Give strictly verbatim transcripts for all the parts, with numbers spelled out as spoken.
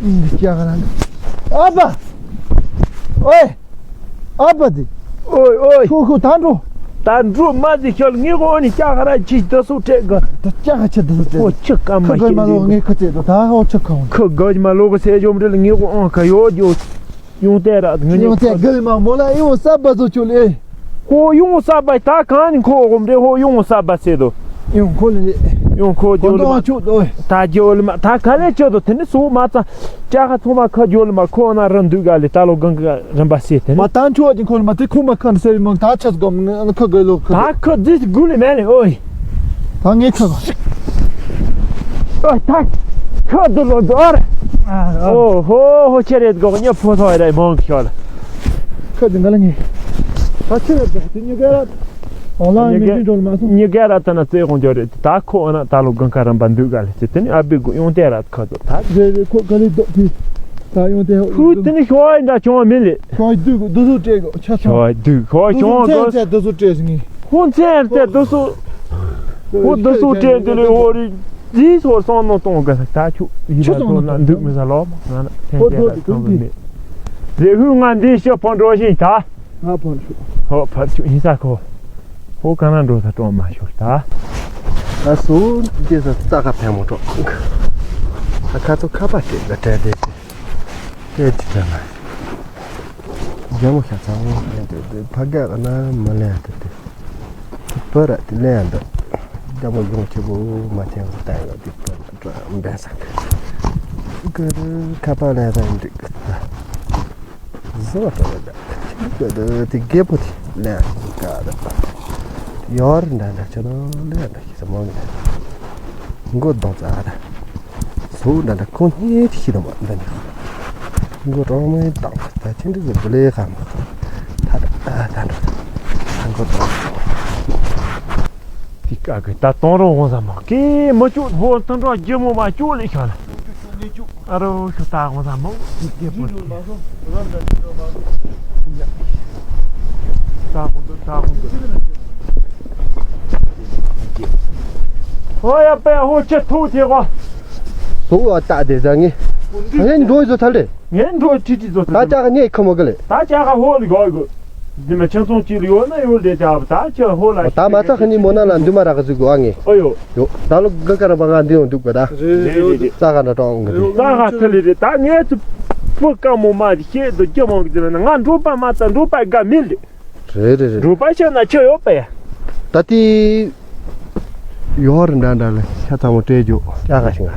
ཀྱ་ག་ར། ཨ་ཕ། ཨོའི། ཨ་ཕ་དེ། ཨོའི་ཨོའི། ཁོ་ཁོ་ད་འགྲོ། ད་འགྲོ་མ་དེ་ཤོལ་ངེ་གོ་ཨོ་ནི་ཀྱ་ག་ར་ཅི་ད་སུ་ཏྲེ་ག་ད་ཀྱ་ག་ཆེ་ད་སུ་ཏྲེ། ཁོ་ཆི་ཀ་མ་ཁ་གོ་མ་ལོ་ངེ་ཁ་ཚེ་ད་ད་ཧོ་ཆི་ཁ་ཧོ། ཁ་གོ་མ་ལོ་ག་སེ་ཇོམ་རེ་ལ་ངེ་གོ་ཨོ་ཁ་ཡོ་ཇོ། ཡོང་ཏེ་ར་ངེ་ཡོང་ཏེ་གལ་མ་མོ་ལ་ཡོང་ས་བ་ཚོ་ཆུ་ལེ། ཁོ་ཡོང་ས་བ་ད་གང་ནི་ཁོ་འོམ་རེ་ཧོ་ཡོང་ས་བ་སེ་དོ། ཡོང་ཁོ་ལེ། ཡོང་ཁོ་ཇོ་ལ་མ་ཆུ་དོ། ད་ཇོ་ལ་མ་ད་ག་ལེ་ཆོ་དོ་དེ་ནི་སུ་མ་ཚ། ཅག་ཁ་ཚང་མ་ཁ་ཇོ་ལ་མ་ཁོ་ན་ར་འདུག་ག་ལེ་ད་ལོ་གང་ག་རིམ་པ་སེ་དེ་ནི། མ་ད་ཆོ་ཨ་ཅིན་ཁོ་ལ་མ་དེ་ཁོ་མ་ཁ་ན་སེ་རི་མང་ད་ཆ་སྒོམ་ཁ་གོ་ལོ་ཁ། ད་ཁ་ཛི་གུ་ལེ་མེ་ལེ་ཨོའི། ད་ངས་ཁ་གོ། ཨ་ཐག་ཁ་དུ་ལོ་དོར། ཨ་ཨ། ཨོ་ཧོ་ཧོ་ཁྱེད་རེད་གོ་ཉ་ཕོ་ཐོ་རེད་མང་ཁྱོད་ལ། ཁ་དུ་འགའ་ལ་ངས། ད་ཁྱེད་རེད་གོ་དེ་ཉི་ག་ར། ཨོ་ལ་མི་འདི་འགྲོ་ལ་མ་སོང་། ཉི་ག་ར་ད་ན་རྩེ་དགོང་འཇོ་རེད་ད་ཁོ་ཨ་ན་ད་ལོ་གང་ཁ་རམ་པ་འདུག་ག་ལེ་ཅི་དེ་ནི་ཨ་བི་གུ་ཡོང་དེ་ར་ཁ་དུ་ད། རེད་རེད་ཁོ་ག་ལེ་དོ་དེ། ད་ཡོང་དེ་ཧུ་དེ་ནི་ཤོ་ཨ་འདྲ་ཆུང་བ་མི་ལེ། ཤོ་ཨ་དུ་དུ་དུ་སྤྲད་གོ་ཆ་ཆ། ཤོ་ཨ་དུ་ཤོ་ཨ་ཆུང་བ་གོ། དུ་དུ་སྤྲད་ངས། ཁོང་ཚན་དེ་དུ་སུ། ཁོ་དུ་སུ་དྲན་དེ་ལས་འོ་རི་འདིའི་སོ་སོང་ནོ་གཏོང་གི་ད་ཁྱུ་ཡིད་ལ་ཐོག་ན་འདུག་མི་ཟ་ལོ་ང་ན་ཐན་ཏེ་ལ་ཐང་གི་མེད། རེ་ཧུ་ང་འདི་ཤོ་ཕོ་འགྲོ་ཞིང་ད། ང་ཕོ་ཤུ། ཧོ་ཕར་ཆུ་ཡིན་ས་ཁོ། ཧོ་ག་ན་འགྲོ་ས་གྲོང་མ་ཤོར་ད། ད་སུ་འདི་ས་རྩ་ཁ་ཕན་མོ་གྲོགས། ད་ཁ་ཚོ་ཁ་པ་སྐད་ལ་དྲན་དེ་དེ། སྐད་ཅི་དྲན་ན། རྒྱ་མོ་ཤ་ཚ་བོ་ལེན་དེ་དེ་ཕ་ག་ལ་ན་མ་ལེན་དེ་དེ། བུ་ར་དེ་ལེན་དེ། རྒྱ་མོ་ཡོང་ཆེ་བོ་མ་ཆེ་བོ་ལྟ་ཡོད་དེ་བུ་ར་འབེན་ས་གི། ཁ་པ་ལེན་ས་འགྲིག་གི། བཟོ་བ་དེ་དེ་རྒད་པོ་དེ་ལེན་ག་དེ། ཡོར་འདྲ་འདྲ་ཆེ་ན་ལེན་འདྲ་ཤི་ས་མོ་གི། མགོ་གདོང་ཙ་ར། སོ་འདྲ་འདྲ་ཁོང་སྙེད་ཤི་ས་མོ་འདི་ནི། མགོ་གྲོག་མའི་གདོང་ད་ཆེན་འདྲི་ཟེར་བུ་ལེ་ཁ་མོ། ད་ད་ད་འགྲོ་ད་མགོ་གདོང་། དེ་ཀ་གི་ད་གཏོང་རོགས་འོང་ས་མོ་ཀེ་མ་བཅུག་ཧོ་ད་འགྲོ་རྒྱལ་མོ་མ་བཅུག་ལེ་ཤ་ལ། ཨ་རོ་ཤོ་ད་འོང་ས་མོ་ཀེ་པོ། ད་ཧོ་ད་ད་ཧོ་ད། ཧོ་ཡ་པེ་ཧོ་ཆེ་ཐུག་ཐེ་གོ། ཐུག་བ་ད་དེ་ཟ་ངེ། ངེ་འགྲོ་ཡི་ཟོ་ཐལ་ལེ། ངེ་འགྲོ་ཁྲི་ཁྲི་ཟོ་ཐལ། ད་ཅག་ངེ་ཁ་མོ་ག་ལེ། ད་ཅག་ཧོ་ལི་གོ་གོ། འདི་མ་ཆང་ཚོང་ཅི་ལི་ཡོད་ན་ཡོད་ལེ་ཅག་ད་ཅག་ཧོ་ལ། ད་མ་ཚ་ཁ་ནི་མོ་ན་ལ་འདུ་མ་ར་ག་ཟུ་གོ་ཨ་ངེ། ཨོ་ཡོ། ཡོ། ད་ལོ་ག་ག་ར་བ་ང་འདི་ཡོང་འདུག་ག་ད། རེད་རེད་རེད། ས་ག་ན་ཏོང་གི་འདི། ས་ག་ཐ་ལི་རེད་ད་ངེ་ཚུ་པུ་ཀ་མོ་མ་ཞེ་དོ་རྒྱ་མོ་གི་འདི་ན་ང་འགྲོ་པ་མ་ཚ་འགྲོ་པ་ག་མི་ལེ། རེད་རེད་རེད། འགྲོ་པ་ཤ་ན་ཆ་ཡོད་པ་ཡ། ད་དེ། ཡོར་འདྲ་འདྲ་ལ་ཤ་ཚ་མོ་སྤྲད་རྒྱུ་ཀྱ་ག་ཞིག་ང་།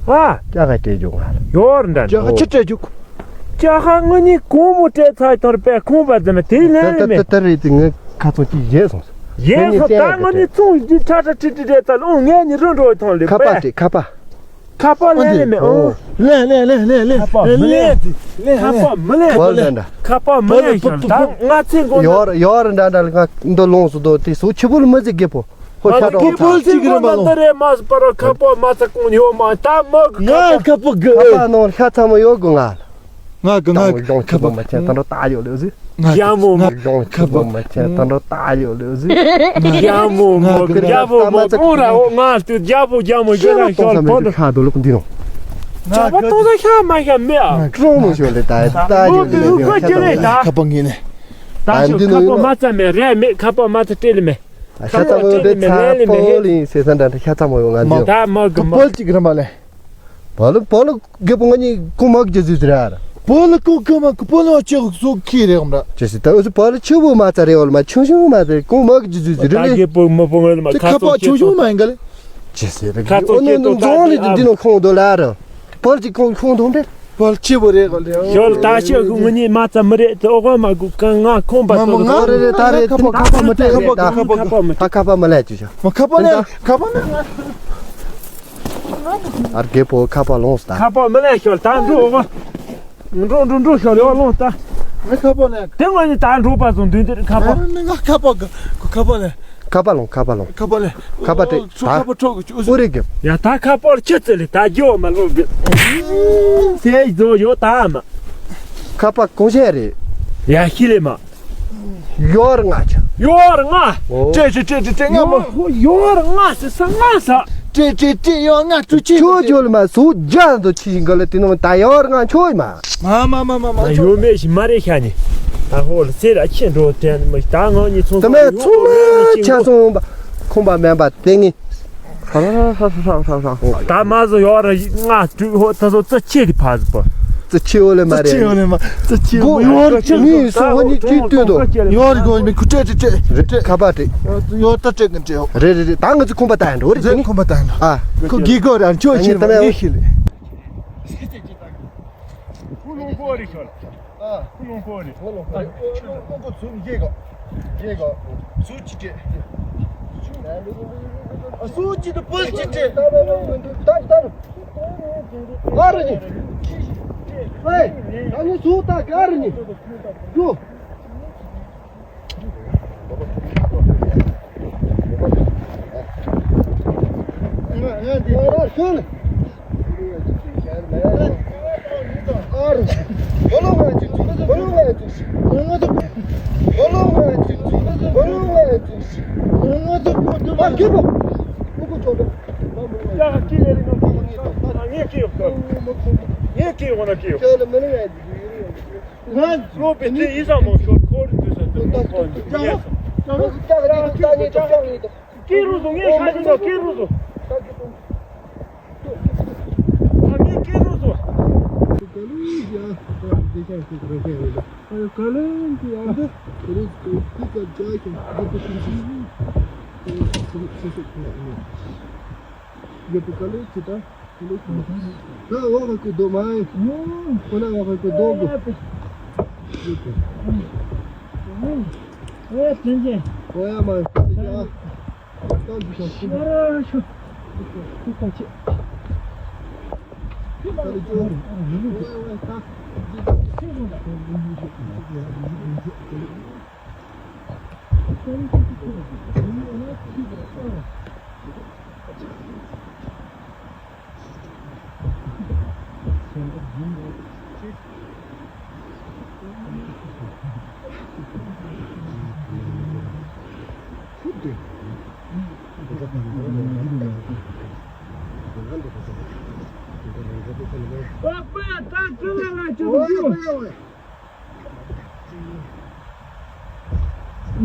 ཨ། ཀྱ་ག་སྤྲད་རྒྱུ་ང་། ཡོར་འདྲ་འདྲ། ཀྱ་ག་ཆི་སྤྲད་རྒྱུ། ཀྱ་ག་ངོ་ནི་གོང་མོ་སྤྲད་ཚར་དོར་པས་ཁོང་པ་ཙམ་དེ་ལན་ལ་མེད། ད་ད་ད་རེད་དེ་ངས་ཁ་ཚོ་ཅི་བཞེས་སོང་། བཞེས་སོང་ད་ངོ་ནི་ཚོང་འདི་ཁྲ་ཁྲ་ཁྲི་ཁྲི་རེད་ཚར་ལོང་ངས་ནི་རུ་འགྲོ་ཐོང་ལེ་ཁ་པ་པས། སྤྲད་ཁ་པ། ཁ་པ་ལེན་ལེ་མེ་ཨོ། ལེན་ལེན་ལེན་ལེན་ལེན། ཁ་པ་མི་ལེན། ཁ་པ་མི་ལེན། བོ་ལེན་ད། ཁ་པ་མི་ལེན་ཤོར་ད་ང་ཚེ་མགོ་ན། ཡོར་ཡོར་འདྲ་འདྲ་ལ་ང་འདི་ལོངས་སུ་དོ་དེ་སུ་ཆི་བུ་ལ་མི་ཟིག་རྒད་པོ། ཧོ་ཤ་ང་ཚེ་རོགས་མགོ་ན་འདི་རེད་མ་སུ་པ་ར་ཁ་པ་མ་ཚ་ཀུང་ཡོ་མ་ད་མི་གི་ང་ཁ་པ་གི་ཁ་པ་ནོར་ཤ་ཚ་མོ་ཡོ་གི་ང་ལ། ང་གི་ང་ཁ་པ་མ་ཆེ་ད་འགྲོ་ད་ཡོ་ལེ་ཟི། ཡ་མོ་མོ། ཡོང་ཆུ་བོ་མ་ཆེ་ད་འགྲོ་ད་ཡོད་ལེ་ཟི། ཡ་མོ་མོ་གི་ཡ་མོ་མོ་གོང་ར་འོ་ང་ཏུ་ཡ་བོ་ཡ་མོ་ཡོད་ན་ཤོར་ཕོ་དུ། ཁ་དོ་ལུག་འདི་ནོ། ཇ་བ་ཏོང་ས་ཤ་མ་ཤ་མེ་ཨ། ཀྲོ་མོ་ཤོར་ལེ་ད་ད་ཡོད་ལེ་ཡོད་ཁ་པ་ངེ་ནེ། ད་ཤ་ཁ་པ་མ་ཚ་མེ་རེ་མེ་ཁ་པ་མ་ཚ་སྤྲེལ་མེ། ཤ་ཚ་མོ་ཡོད་དེ་ཚ་པོ་ལིན་སེ་ས་འདྲ་ཤ་ཚ་མོ་ཡོད་ང་འདི་ནོ། ད་མ་གི་མ། བོལ་ཅིག་རམ་པ་ལེ། བོལ་བོལ། རྒད་པོ་ང་གཉིས་ཀོ་མག་རྒྱུ་ཟུ་ཟི་ར། བོལ་ཀོ་ཀོ་མ་ཀོ་བོལ་ཆེ་སུ་ཁི་རེ་འོང་ར། ཅེ་སི་ད་འུ་ཚོ་བོལ་ཆེ་བོ་མ་ཚ་རེ་འོལ་མ་ཆུང་ཆུང་མ་ཚ་ཀོ་མག་རྒྱུ་ཟུ་ཟི་རེ་ད་ལེ། རྒད་པོ་མ་པོ་ངོ་ལ་མ་ཁ་ཁ་པ་ཚོ་ཆུང་ཆེ་ཆུང་མ་ཡིན་ག་ལེ། ཅེ་སི་རེ་ཁ་ཚོ་ཨོ་ཆེ་ནོ་ཏོ་ནོ་ད་ཛོང་ལི་ཨ་འདི་ནོ་ཁོང་དོ་ལ་ར། བོལ་ཅི་ཁོང་ཁོང་དོ་འདྲེ། བོལ་ཆེ་བོ་རེ་ག་ལེ། ཞོལ་ད་ཤོ་ཁུ་ངོ་གཉིས་མ་ཚ་མི་རེད་དོ་ཨོ་ག་མ་གུ་ཀ་ང་ཁོང་པ་མ་ཚོ་མ་ང་རེ་རེ་ད་རེ་ཁ་པ་ཁ་པ་མི་ཏྲེ་རེ་ད་ཁ་པ་ཁ་པ་མི་ཏྲེ། ད་ཁ་པ་མི་ལ་ཅི་ཤ། མ་ཁ་པ་ནས་ཁ་པ་ནས། ཨར་རྒད་པོ་ཁ་པ་ལོངས་ད། ཁ་པ་མི་ལེན་ཤོར་ད་འགྲོ་འོ། འགྲོ་འགྲོ་འགྲོ་ཤོར་ཡོ་ལོངས་ད། ངས་ཁ་པ་ལེན། དེ་ངོས་ནས་ད་འགྲོ་པ་བཟུང་དུས་འདིར་ཁ་པ། ང་ཁ་པ་ག་ཁ་པ་ལེན། ཁ་པ་ལོངས་ཁ་པ་ལོངས། ཁ་པ་ལེན། ཁ་པ་སྤྲད་ད། ཁ་པ་ཁྲོག་གི་ཨུ་རེ་གི། ཡ་ད་ཁ་པར་ཁྱི་ཙི་ལེ་ད་རྒྱོ་མ་ལོག་གི། སེ་ཡི་ཛོ་ཡོ་ད་མ། ཁ་པ་གོང་ཤེས་རེད། ཡ་ཤི་ལེ་མ། ཡོར་ང་ཆ། ཡོར་ང་། ཨོ། ཅེ་ཅེ་ཅེ་ཅེ་ང་མ། ཡོར་ང་ཟེར་ས་ང་ས། ཀྲེ་ཀྲེ་ཀྲེ་ཡོ་ང་ཀྲུ་ཆེ་ཁྱོད་ཁྱོད་ལ་མ་སུ་རྒྱ་དུ་ཆི་ཞིག་ག་ལ་དེ་ནང་ད་ཡོར་ང་ཁྱོད་མ། མ་མ་མ་མ་མ་ཡོ་མེ་ཞི་མ་རེ་ཤ་ནི། ད་ཧོ་ལ་སེ་ར་ཆེ་འགྲོ་དེ་ནི་མ་ད་ང་ནི་ཚོང་དེ་མེ་ཚོང་མ་ཆ་སོང་བ་ཁོང་པ་མེན་པ་དེ་ངི། ཧ་ཧ་ཧ། ད་མ་ཟོ་ཡོ་ར་ང་ཀྲུ་ཧོ་ད་ཟོ་ཙི་ཆེ་དི་ཕ་ཟི་པ། ཙི་ཆེ་ཡོ་ལེ་མ་རེ། ཙི་ཆེ་ཡོ་ལེ་མ་ཙི་ཆེ་ཡོ་ཡོ་ར་ཆེ་མི་སོ་ཧོ་ནི་ཀྲུ་ཏུ་དོ། ཡོ་ར་གོ་མི་ཁུ་ཏྲེ་ཏྲེ་ཏྲེ་ཁ་པ་ཏྲེ། ཡོ་ད་ཏྲེ་གན་ཏྲེ་ཧོ། རེད་རེད་རེད། ད་ང་ཚོ་ཁོང་པ་ད་ཡང་འགྲོ་རེད་ཟེར་ནི། ཁོང་པ་ད་ཡང་འགྲོ། ཨ། ཁོ་གི་གོ་ར་ཆོ་ཆི་ར་ཡེ་ཤི་ལེ། ཁུ་ལུང་པོ་རེད་ཤོ་ལ། ཨ། ཁུ་ལུང་པོ་རེད། ཁུ་ལུང་པོ་རེད། ཁུ་ལུང་པོ་ཚུར་གི་གོ། གི་གོ། ཚུར་གི་ཏྲེ། ཨ་ཚུར་གི་ཏྲེ་པོལ་གི་ཏྲེ། ད་ད་ད། ཨ་རུ་ནི། ཨེ། ད་ནི་ཚུར་ད་ག་རུ་ནི། ཚུར། ང་ལོ་པེ་ཏི་ཡི་ས་མོ་ཤོར་ཁོར་དུ་ས་དུ་མོ་ཁོར་དུ་ཡ་ས། ཀི་རུ་སུ་ངའི་ཤ་ཅི་ནོ་ཀི་རུ་སུ། ཨ་ངའི་ཀི་རུ་སུ། ད་འོག་གི་རྡོ་མ་ཡིན། ཁོ་ན་འོག་གི་རྡོ་དགོས། ཨེ་བྱིན་ཅན། ཨོ་ཡ་མ་ཡིན། ད་འདི་ཤོག་ཤོག་ཤོག་ཤོག་ཤོག་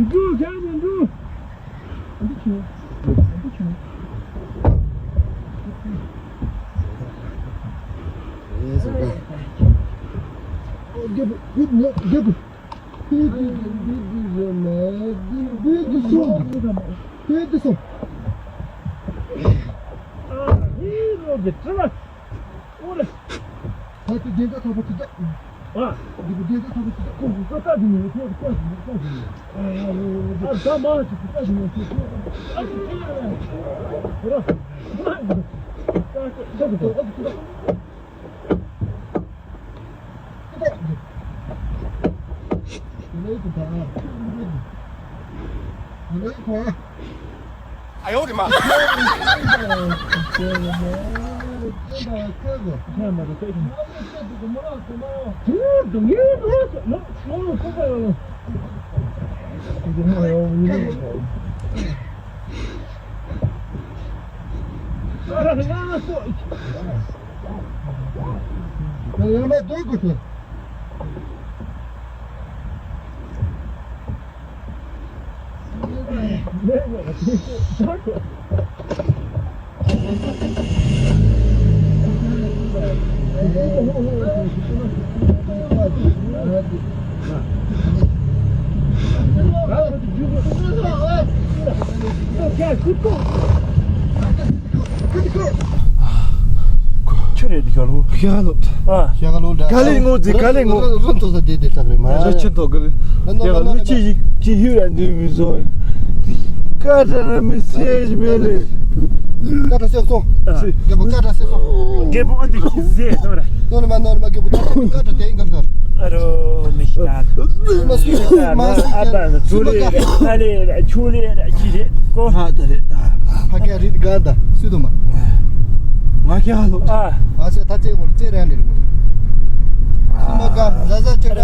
འགྲོ་རྒྱག་ནས་འགྲོ། ཨ་ཧི་རོ་གི་ཏྲི་བ། ཨོ་རེད། ད་དེ་རྒྱལ་ཁ་ཐོབ་པ་ཅི་ད། ཨ། འདི་གི་རྒྱལ་ཁ་ཐོབ་པ་ཅི་ད། ཁོ་ཁོ་ཁོ་ད་དེ་ནས་ཁོ་ཁོ་ཁོ་ཁོ་ཁོ། ཨ་ད་མ་ཅི་ཁོ་ད་དེ་ནས་ཁོ་ཁོ། ཨ་ཅི་ཁོ་ད་དེ་ནས་ཁོ་ཁོ། ཨ་ཡོ་རེ་མ། ཆུ་རེད་འདི་ཤོ་ལོ། ཤ་ལོ། ཨ། ཤ་ལོ་འདྲ། ག་ལེ་ངོ་ཛི་ག་ལེ་ངོ། རོ་ཐོ་ས་དེ་དེ་ཚག་རེད་མ། རོ་ཆེན་ཐོ་གི་རེད། ཡ་ལོ་ཅི་ཅི་ཧི་ཡ་འདི་མི་བཟོ། ཀ་ཏ་ར་མི་སེ་ཇི་མེ་ལེ། ཀ་ཏ་སེ་སོ། རྒད་པོ་ཀ་ཏ་སེ་སོ། རྒད་པོ་ཨ་འདི་ཅི་ཟེ་ཐོ་ར། ནོར་མ་ནོར་མ་རྒད་པོ་ད་ཀ་ཏ་དེ་ཨིན་ག་ད། ཨ་རོ་མི་ཤ་ད། མ་སུ་མ་སུ་ཨ་ད་ནི་ཆུ་ལེ་ར་ཁ་ལེ་ར་ཆུ་ལེ་ར་ཅི་རེད་ཀོ། ཧ་ད་རེད་ད། ཕ་གི་རིད་ག་ད་སུ་དུ་མ། ང་ཁྱ་ལོ། ཨ། ང་ཚོ་ད་ཚེ་ངོ་ཚེ་རན་ལེ་ངོ་། སུ་མ་ག་ཟ་ཟ་ཆེ་ག་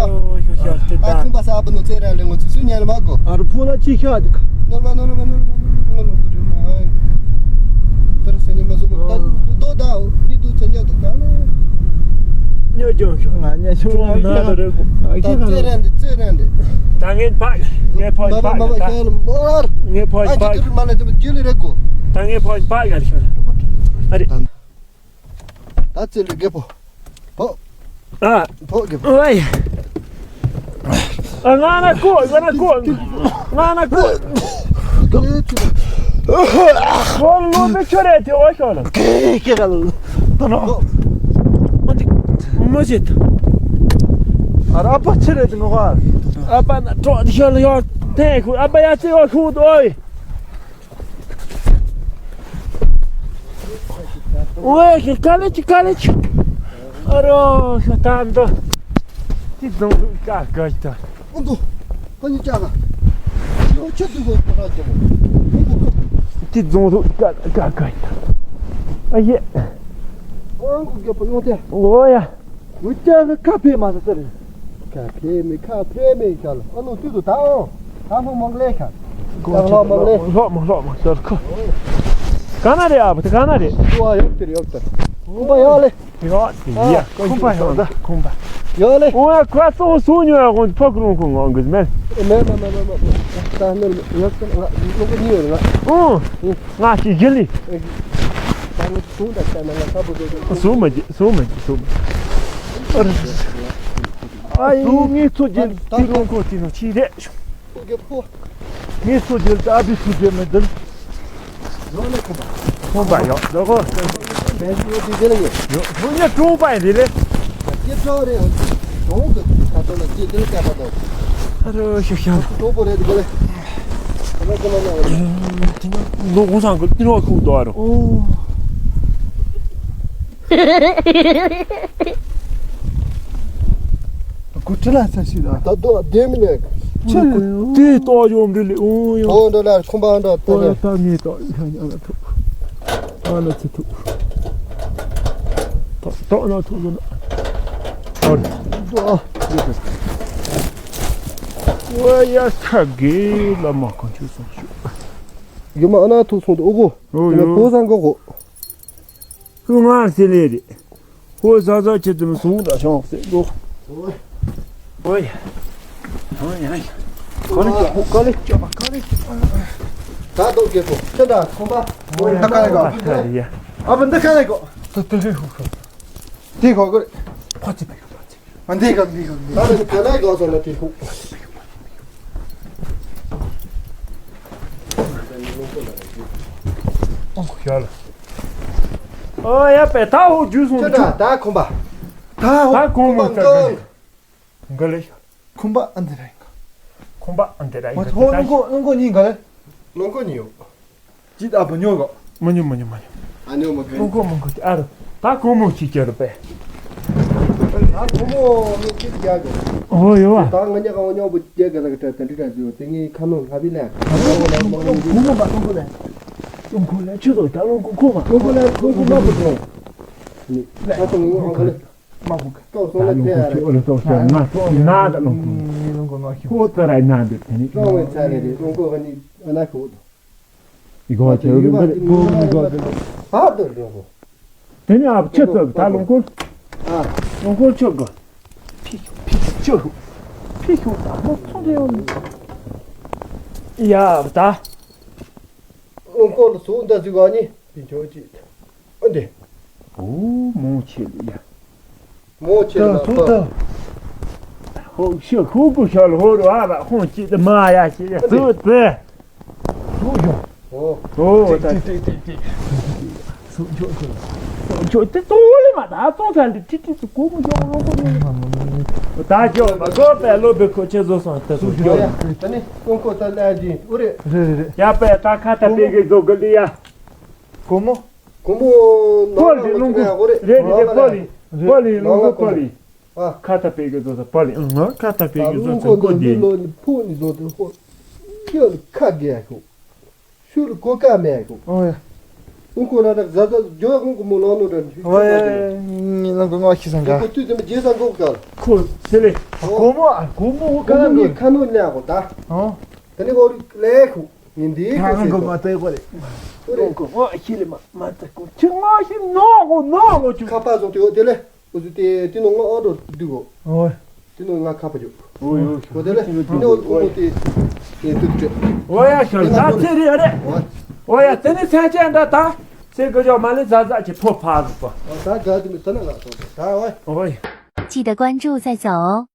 ཨ་ཁུམ་པ་ས་པ་ནོ་ཚེ་རན་ལེ་ངོ་ཚུ་སུ་ཉལ་མ་གོ། ཨ་རུ་ཕུ་ལ་ཅི་ཤ་དི་ཁ། ནོར་མ་ནོར་མ་ནོར་མ་ནོར་མ་ལོ་གུ་རི་མ། ཏར་སེ་ཉ། ཅོ་ཤོ་ང་ཉལ་ཤོ་ང་ན་རེ་གོ། ད་ཙེ་རན་དེ་ཙེ་རན་དེ། ད་ངས་ཕ་ངས་ཕ་ཕ་ད། ངས་ཕ་ཕ་ད། ཨ་ཅི་ཀི་རི་མ་ལ་དེ་ཇི་ལི་རེ་གོ། ད་ངས་ཕ་ཕ་ཡར་ཤོ། ཨ་རེ། ད་ཙེ་ལི་གེ་པོ། ཕོ། ཨ། ཕོ་གེ་པོ། ཨོའི། ཨ་ང་ན་ཀོ་ང་ན་ཀོ་ང་ན་ཀོ། ཨོ་ལོ་མེ་ཆོ་རེ་དེ་ཨོ་ཤོ་ལ། ཀེ་ཀེ་ག་ལ། ད་ནོ། མོ་ཅེ་ད། ཨ་ར་ཨ་པ་ཆེ་རེ་དེ་ནོ་ག། ཨ་པ་ན་ཏྲོ་དེ་ཤོ་ལ་ཡོ། དེ་ཁུ་ཨ་པ་ཡ་ཅེ་ཨོ་ཤུ་དོ་ཨོའི། ཝེ་ཤི་ཀ་ལེ་ཆི་ཀ་ལེ་ཆི། ཨ་རོ་ཤ་ཏན་ཏོ། ཏི་ཛོང་ཀ་ཀ་ཏ། ཨུ་ཏུ། ཁོ་གཉིས་ཅག་ག་ཡོ་ཆུ་དུ་གོ་ཏ་ཅག་མོ། ཏི་ཛོང་ཀ་ཀ་ཀ་ཏ། ཨ་ཡེ། ཨང་ཀུ་གེ་པོ་ཡོང་ཏེ། ཨོ་ཡ། འུ་ཅག་གི་ཁ་ཕེ་མ་ཟེར་ཟེར། ཁ་ཕེ་མེ་ཁ་ཕེ་མེ་ཤ་ལ་ཨ་ནུ་ཏུ་ཏུ་ད་ཨོ། ད་ལྷོ་མོག་ལེ་ཤ། ད་ལྷོ་མོག་ལེ། ལྷོ་མོག་ལྷོ་མོག་ཟེར་ཁོ། ག་ན་རེད་ཨ་བུ་དེ་ག་ན་རེད། ཨོ་ཡོག་དེ་རེད་ཡོག་དེ། ཁུམ་པ་ཡོག་ལེ། ཡོག་དེ་ཡ་ཁུམ་པ་ཡོག་ད་ཁུམ་པ། ཡོག་ལེ། ཨོ་ཡ་ཁ་སོ་སོ་ཉོ་ཡ་གོ་ཕོ་ཀ་རུང་ཁོ་ངོ་གི་མེ། མེ་མེ་མེ་མེ་མེ། ད་ནི་ཡོག་དེ་ང་ལོ་ག་ཉི་ཡོད་ང་། ཨོ། ང་ཞིག་གི་ལི། ད་ནི་སུང་ད་ད་ན་ང་ཁ་བུ་དེ། སུང་མ་ཅི། སུ་མ་ཅི་སུ་མ། ཨ་ཡི་སུ་ངའི་ཚོ་རྒྱལ་དེ་རུང་ཁོ་དེ་ནོ་ཆི་རེད། ངའི་ཚོ་རྒྱལ་དེ་ཨ་བི་སུ་རྒྱལ་མི་འདུག་ཡོང་ནས་ཁོམ་པ། ཁོམ་པ་ཡོད་ལོ་གོ། བན་ཡོད་དེ་དེ་ལ་ཡོད། ཡོད་ཁོ་ཉ་ཀྲོང་པ་ཡིན་དེ་ལས། སྐྱེ་ཕྲེང་རེད། གྲོང་གི་ཁ་ཐོག་ལ་སྐྱེ་དེ་ལ་སྐྱ་པ་དང་། ཨ་རོ་ཤོ་ཤོ། གྲོང་པོ་རེད་དེ་ག་ལས། ཁ་ཐོག་ལ་ན། དེ་ནི་ལོ་གོང་སང་གི་ཏི་རོ་ཁུག་དོ་ཨ་རོ། ཨོ། ཁུ་ཁྲི་ལ་ཚ་ཞིག་ལ། ད་དོ་བདེ་མི་ནས། ཆེ། དེ་ཏོག་ཡོམ་རི་ལི་ཨུ་ཡོ། ཨོ་འདྲ་ལ་ཁུམ་པ་འདྲ་ཏོག་ཡོ། ད་ངེས་ཏོག་ཡ་ཉ་ལ་ཐུག་ཨ་ལ་ཚི་ཐུག་ཏོག་ཏོག་ན་ཐུག་ཡོ་ན། ཨོ་རི། ཨོ། ཨོ་ཡ་ཁ་གེ་ལ་མ་གང་ཆུ་སོང་ཤུ། ཡོ་མ་ཨ་ན་ཐུག་སོང་དུ་ཨོ་གོ། ཨོ་ཡོ། བོ་ས་འགོ་གོ། ཧུ་ང་སི་ལེ་རེད། ཧོ་ས་ས་ཁྱེད་ཚོ་སུ་འདྲ་ཤོག་ཟེར་འདུག་ཨོ་ཡ། ཨོ་ཡ། ག་ལེ་ཅོ་ག་ལེ་ཅོ་པ་ག་ལེ་ཅོ་པ། ད་རྡོ་རྒྱལ་པོ་ཁྱེད་འདྲ་ཁོམ་པ། ཨོ་ཡ། ད་ག་ལེ་གོ། ད་རེད་ཡ། ཨ་བ་འདི་ག་ལེ་གོ། ད་ད་ཧུ་ཧུ། དེ་གོ་གོ། ཕ་ཚི་པེ་གོ་ཕ་ཚི། ཨ་འདི་ག་འདི་ག་འདི། ད་ནི་ག་ན་གོ་སོང་ན་དེ་ཧུ། ཨོ་ཡ་ལ། ཨོ་ཡ་པེ་ད་ཧུ་ཇུ་སོང་ཁྱེད་འདྲ་ད་ཁོམ་པ། ད་ཧོ་ད་གོང་མ་ད་ག་ལེ། འགའ་ལེ་ཤ། ཁུམ་པ་ཨ་འདི་ར་ཡིན་ག་ཁུམ་པ་ཨ་འདི་ར་ཡིན་ག་ཧོ་ལོང་ཀོ་ལོང་ཀོ་གཉིས་ག་ལེ། ལོང་ཀོ་གཉིས་ཡོད། ཅི་ད་བུ་ཉོ་ག་མ་ཉོ་མ་ཉོ་མ་ཉོ། ཨ་ཉོ་མ་ག་ལོང་ཀོ་མང་ཀོ་ཅི་ཨ་རུ། ད་གོང་མོ་ཅི་ཅི་རུ་པེ། ད་གོང་མོ་མི་ཅི་རྒྱག་གི་ཨོ་ཡོ་བ། ད་ང་ཉ་ག་བ་ཉོ་བུ་རྒྱག་གི་ལ་གི་ད་ད་འདི་ར་ཡོད་དེ་ངའི་ཁ་ནོ་ལྷ་བི་ལ། གོང་མོ་མ་ལོང་ཀོ་ལ། ལོང་ཀོ་ལ་ཆུ་ཚོད་ད་ལོང་ཀོ་ཁོ་མ། ལོང་ཀོ་ལ་ལོང་ཀོ་མ་བུ་ཚོ། ད་ལོང་ཀོ་ལ། མ་བུ་ག་ཏོག་སོང་ལ་ཏེ་ཨ་རེ། ཨོ་ལ་ཏོག་སོང་ན་ཏོག་ན་ད་ལོང་ཀུ། ལོང་ཀོ་ནོ་ཁྱོ། ཁོ་ཏ་ར་ན་འདི་ཏེ་ནི། ཏོག་ངོས་ཚ་ལེ་རེ་ལོང་ཀོ་ག་ནི་ཨ་ན་ཁོ། ཨི་གོ་ཅེ་རུ་འདི་ཏོག་ངོས་གོ་ཏེ། ཧ་ཏོ་ལོང་ཀོ། ཏེ་ནི་ཨ་ཆེ་ཏོ་ད་ལོང་ཀོ། ཨ། ལོང་ཀོ་ཆོ་གོ། ཕི་ཤོ་ཕི་ཤོ་ཆོ་ཤོ། ཕི་ཤོ་ད་མོ་ཚོང་རེ་ཡོང་ནི། ཡ་ད། ལོང་ཀོ་ལ་སུ་འདི་ཟིག་ག་ནི། ཕི་ཆོ་ཅི། ཨ་འདི། ཨོ་མོ་ཆེ་ལ་ཡ། མོ་ཆེ་ལ་ད་ད། ཧོ་ཤི་ཧུ་གུ་ཤ་ལ་ཧོ་ར་ཨ་ར་ཧོང་ཅི་ད་མ་ཡ་ཅི་ཡ་ཨ་འདི། སུ་ཏེ། ཧུ་ཡོ། ཨོ་ཨོ་ད། ཏེ་ཏེ་ཏེ་ཏེ། སུ་ཆོ་ཆོ། སུ་ཆོ་ཏེ་ཏོ་ལེ་མ་ད་ཏོ་ད་ལེ་ཏི་ཏི་སུ་གོ་མོ་ཡོ་ལོ་གོ་མོ། ད་ཇོ་མ་གོ་པེ་ལོ་བེ་ཁོ་ཆེ་ཟོ་སོང་ཏེ་སུ་ཇོ། ད་ནི་ཀོང་ཀོ་ད་ལ་ཇི་ཨུ་རེ། རེ་རེ་རེ། ཡ་པེ་ད་ཁ་ད་པེ་གེ་ཟོ་ག་ལི་ཡ། གོ་མོ། གོ་མོ་ནང་ལ་ལོང་ཀོ་རེད་རེད་རེད་གོ་རེད། གོ་ལི་གོ་ལི་ནང་ལ་གོ་ལི། ཨ། ཁ་ཐ་པེ་གི་ཟོ་ས་པ་ལི་ཨང་ཁ་ཐ་པེ་གི་ཟོ་ས་གོ་ལི། ལོ་ནི་ཕུ་ནི་ཟོ་དེ་ཧོ། ཁྱོད་ལ་ཁ་གེ་ཡ་ཁོ། ཤུ་ལ་གོ་ཀ་མེ་ཡ་ཁོ། ཨོ་ཡ། ཨུ་ཁོ་ན་ར་ཟ་ཟ་ཇོ་ཁོང་གོ་མོ་ལོ་ནོ་ར་ནི། ཨོ་ཡ། ནི་ལོ་གོ་ང་ཤི་སང་ག་ཁོ་དུས་དེ་མ་ཇེ་སང་གོ་ཀ་ལ། ཁོ་སེ་ལེ། གོ་མོ་ཨ་གོ་མོ་ཧོ་ཀ་ན་གོ་མོ་ནི་ཁ་ནོ་ནི་ཨ་ཁོ་ད། ཨོ། ད་ནི་ཧོ་ལེ་ཁོ། ཡིན་འདི་ཁ་ཁོ་ང་གོ་མ་ཏེ་གོ་ལེ། ཨོ་ལེ་ཁོ་ང་ཤི་ལེ་མ་མ་ཏེ་ཁོ་ཁྱི་ང་ཤི་ནོ་གོ་ནོ་གོ་ཁྱི། ཁ་པ་ཟོ་ཏེ་ཨོ་དེ་ལེ། ཨོ་ཙི་དེ་དེ་ནང་ང་ཨ་འགྲོ་འདུག་གོ། ཨོ། དེ་ནང་ང་ཁ་པ་ཡོད། ཨོ་ཡོ། གོ་དེ་ལས་དེ་ནང་ཨོ་དེ་དེ་དུ་དྲེ། ཨོ་ཡ་ཤོ་ད་ཚེ་རི་ཨ་རེ། ཨོ། ཨོ་ཡ་དེ་ནི་ཚན་ཆེན་འདྲ་ད། ཚེ་གི་ཇོ་མ་ལི་ཛ་ཛ་ཆེ་ཕོ་ཕ་ཟིག་པ། ཨོ་ད་ག་དེ་མི་ད་ན་ང་སོང་ད་ཨོ། ཨོ་ཡ། 记得关注再走哦。